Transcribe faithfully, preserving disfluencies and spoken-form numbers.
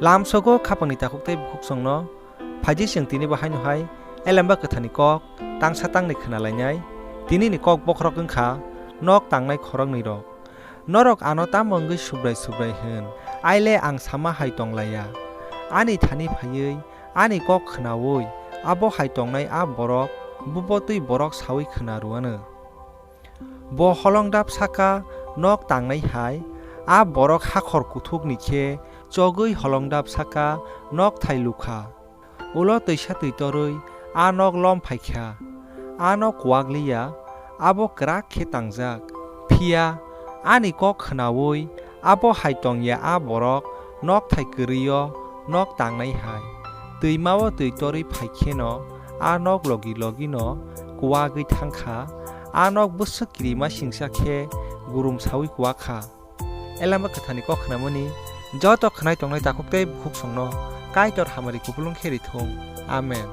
Lamsogo khapangni takhuk tei bukhuksongno phaidi chwng tini bo haino hai Elemba Kwtharni kok tangsa tangnwi khwnalainai. Tinini kok bokhorok wngkha nok tangnai khoroknwi rok. Norok ano tamo wngwi subrai subrai hwn? Aile ang sama hai tong laiya. Ani thani phaiwi ani kok khnaui abo hai tongnai a borok bubo twi borok saui khna rwano. Bo holongdap saka nok tangnai hai, a borok hakhor kuthukni khe chogwi holongdap saka nok thai lukha. Ulo twisa twi torwi a nok lom phaikha. A nok kuwak liya, abo kwrak khe tangjak. Phiya ani kok khnaui abo hai tongya a borok nok thai kwrwio nok tangnai hai. Twimao twi torwi phai kheno a nok logi logino kuwagwi thangkha. A nok bwswk kirima singsa khe gurum saui kuwakha. Elemba Kwtharni kok khnamani joto khnai tongnai takhuk tei bukhuksongno Kaitor hamari kupulung khe rithung. Amen.